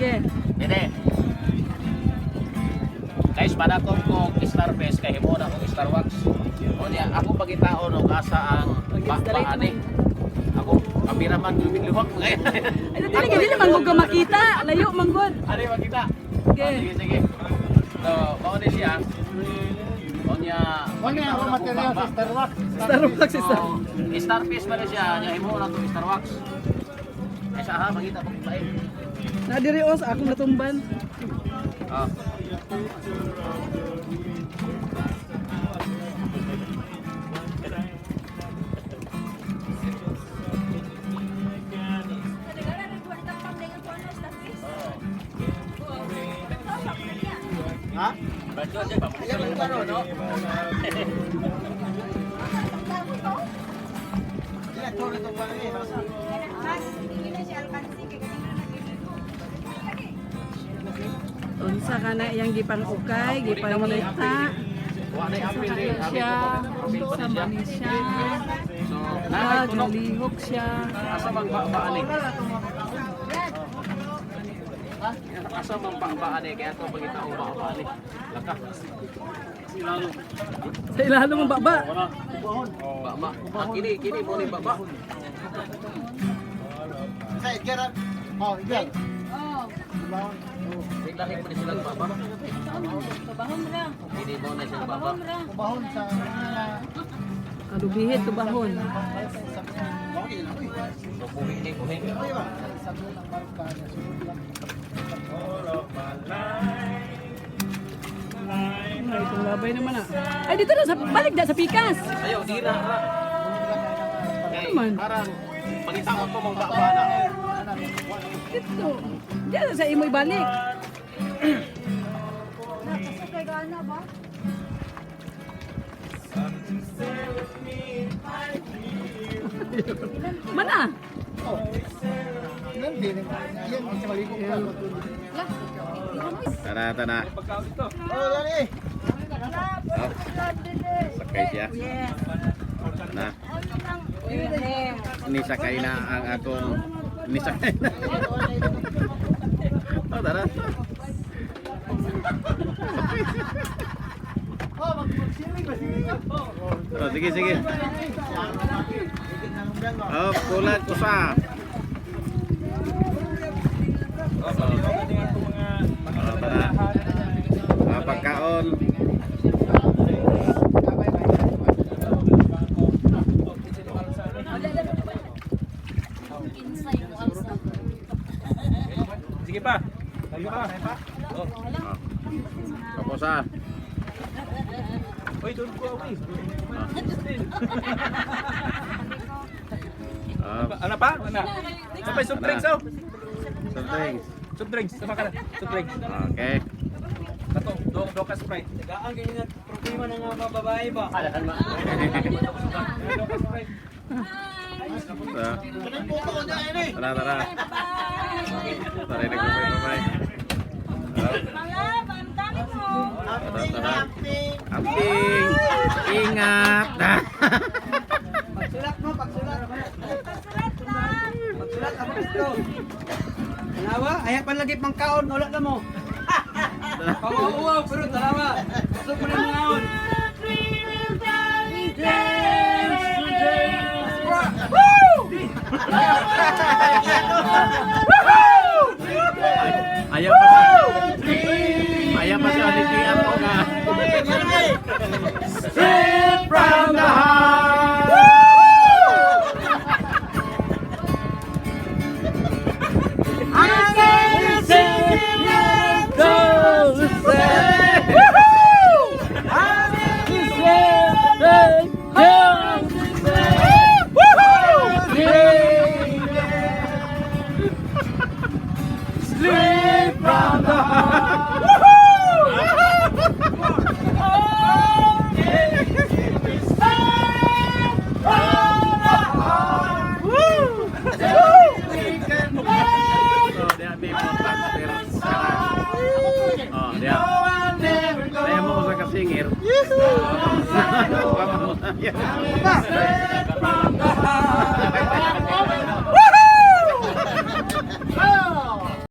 Sige. Dine. Guys, manakop ko starfish kay himo na akong star wax. O niya, ako pagitaon og asa ang Mag-installate ba ani. Ako kamera man luwak mga. Ay, dili dili man gud ka makita. Layo man gud. Ano yung makita? Sige. Ah, sige, sige. So, mao ni siya. O niya, Ano yung raw material sa Star Wax? Star wax is So, starfish man ni siya, niya himo na to star wax. Ay sa ha, makita pag lain. Na diri os akong natumban. Ah. Ha? No? Unsa ka na iyang gipang-ukay, gipangita. Wa na apil Sa eh. kaya siya, Apil pa sa ni siya. mani siya. So, naay tunok. Nagalihok siya. Asa man ba ani? Asa man ba ani kaya to pagita og ba ani. Laka. Sa ilalo mong baba. Ba ba. Ah, kini kini mo ni ba ba. Sa Edgar. Oh, Edgar. Lahi pa ni silang ba ba. Kini mo na silang ba ba. Kubahon sa Kalubihit, tubahon. So buhi ni buhi. Ay, itong labay naman ah. Ay, dito na, sa, balik na sa pikas. Ayo dira ra. Kay Naman. parang pagitaon to mong ba ba na. Dito. Diyan sa imo ibalik. Mana? Yan din. Yan sa maligong ka. Tara tara. Oh, yan eh. Oh. Sakay siya. Na. Ni sakay na ang akong ni sakay na. Oh, tara. Oh, magsiling ba siling? Oh, sige sige. Oh, kulag usa. Oh, tara. Ah, pagkaon. Sige pa. Tayo pa. Oh. Kapusa. Uy, don't go away. Oh, Ano pa? Ano? Sabay, soft drinks oh. some drinks. Soft drinks. Sama ka na. Soft drinks. Okay. Kato, do, do ka Sprite. Tagaan ganyan na problema ng mga babae ba? Do ka Sprite. So, tara, tara. Tara, nag-bye bye. Oh, tara, tara. Amping! Ingat! Pagsulat mo, pagsulat. Pagsulat ako gusto. Tanawa, ayaw pa lagi pang kaon, wala na mo. Pawauwaw, pero tanawa. Gusto mo na mga aon. Ayaw pa sa... Ayaw pa siya ni ako nga. Straight from the heart! Straight from the heart! So, diya may mo transfer Oh, diya. Diya mo sa kasingir.